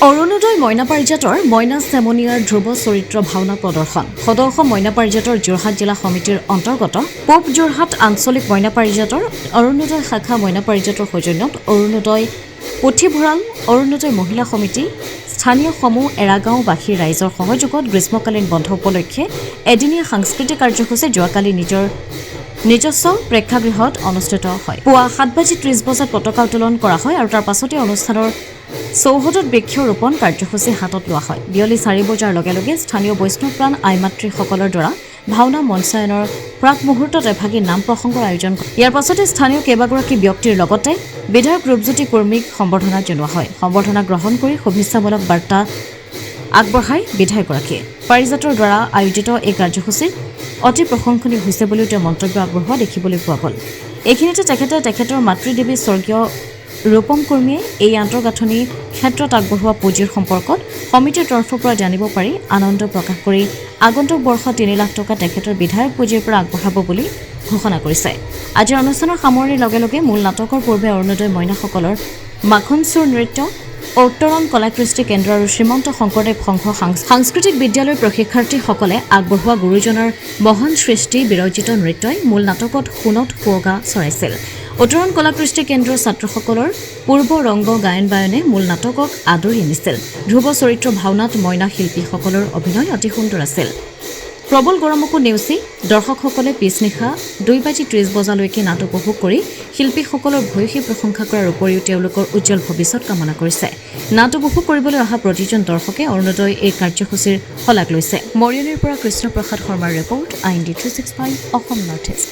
অৰুণোদয় মইনা পাৰিজাতৰ মইনা চেমনীয়াৰ ধ্ৰুৱ চৰিত্ৰ ভাওনা প্ৰদৰ্শন। সদৌ অসম মইনা পাৰিজাতৰ যোৰহাট জিলা সমিতিৰ অন্তৰ্গত পূব যোৰহাট আঞ্চলিক মইনা পাৰিজাতৰ অৰুণোদয় শাখা মইনা পাৰিজাতৰ সৌজন্যত অৰুণোদয় পুথিভঁৰাল, অৰুণোদয় মহিলা সমিতি, স্থানীয় সমূহ এৰাগাঁওবাসী ৰাইজৰ সহযোগত গ্ৰীষ্মকালীন বন্ধ উপলক্ষে এদিনীয়া সাংস্কৃতিক কাৰ্যসূচী যোৱাকালি নিজৰ নিজস্ব প্ৰেক্ষাগৃহত অনুষ্ঠিত হয়। পুৱা 7:30 বজাত পতাকা উত্তোলন কৰা হয় আৰু তাৰ পাছতে অনুষ্ঠানৰ চৌহদত বৃক্ষৰোপণ কাৰ্যসূচী হাতত লোৱা হয়। বিয়লি 4 বজাৰ লগে লগে স্থানীয় বৈষ্ণৱপ্ৰাণ আই মাতৃসকলৰ দ্বাৰা ভাওনা মঞ্চায়নৰ প্ৰাক মুহূৰ্তত এভাগী নাম প্ৰসংগৰ আয়োজন কৰে। ইয়াৰ পাছতে স্থানীয় কেইবাগৰাকী ব্যক্তিৰ লগতে বিধায়ক ৰূপজ্যোতি কুৰ্মীক সম্বৰ্ধনা জনোৱা হয়। সম্বৰ্ধনা গ্ৰহণ কৰি শুভেচ্ছামূলক বাৰ্তা আগবঢ়াই বিধায়কগৰাকীয়ে। পাৰিজাতৰ দ্বাৰা আয়োজিত এই কাৰ্যসূচীত অতি প্ৰশংসনীয় হৈছে বুলিও তেওঁ মন্তব্য আগবঢ়োৱা দেখিবলৈ পোৱা গ'ল। এইখিনিতে তেখেতে তেখেতৰ মাতৃদেৱী স্বৰ্গীয় ৰূপম কুৰ্মীয়ে এই আন্তঃগাঁথনি ক্ষেত্ৰত আগবঢ়োৱা পুঁজিৰ সম্পৰ্কত সমিতিৰ তৰফৰ পৰা জানিব পাৰি আনন্দ প্ৰকাশ কৰি আগন্তুক বৰ্ষত 3 লাখ টকা তেখেতৰ বিধায়ক পুঁজিৰ পৰা আগবঢ়াব বুলি ঘোষণা কৰিছে। আজিৰ অনুষ্ঠানৰ সামৰণিৰ লগে লগে মূল নাটকৰ পূৰ্বে অৰুণোদয় মইনাসকলৰ মাখন চোৰ নৃত্য, উত্তৰণ কলাকৃষ্টি কেন্দ্ৰ আৰু শ্ৰীমন্ত শংকৰদেৱ সংঘ সাংস্কৃতিক বিদ্যালয়ৰ প্ৰশিক্ষাৰ্থীসকলে আগবঢ়োৱা গুৰুজনাৰ মহান সৃষ্টি বিৰচিত নৃত্যই মূল নাটকত সোণত সুৱগা চৰাইছিল। উত্তৰণ কলাকৃষ্টি কেন্দ্ৰৰ ছাত্ৰসকলৰ পূৰ্ব ৰংগ গায়ন বায়নে মূল নাটকক আদৰি আনিছিল। ধ্ৰুৱ চৰিত্ৰ ভাওনাত মইনা শিল্পীসকলৰ অভিনয় অতি সুন্দৰ আছিল। প্ৰবল গৰমকো নেওচি দৰ্শকসকলে পিছনিশা 2:30 বজালৈকে নাট উপভোগ কৰি শিল্পীসকলৰ ভূয়সী প্ৰশংসা কৰাৰ উপৰিও তেওঁলোকৰ উজ্জ্বল ভৱিষ্যত কামনা কৰিছে। নাট উপভোগ কৰিবলৈ অহা প্ৰতিজন দৰ্শকে অৰুণোদয় এই কাৰ্যসূচীৰ শলাগ লৈছে। মৰিয়নিৰ পৰা কৃষ্ণপ্ৰসাদ শৰ্মাৰ report, IND 365, Assam north east.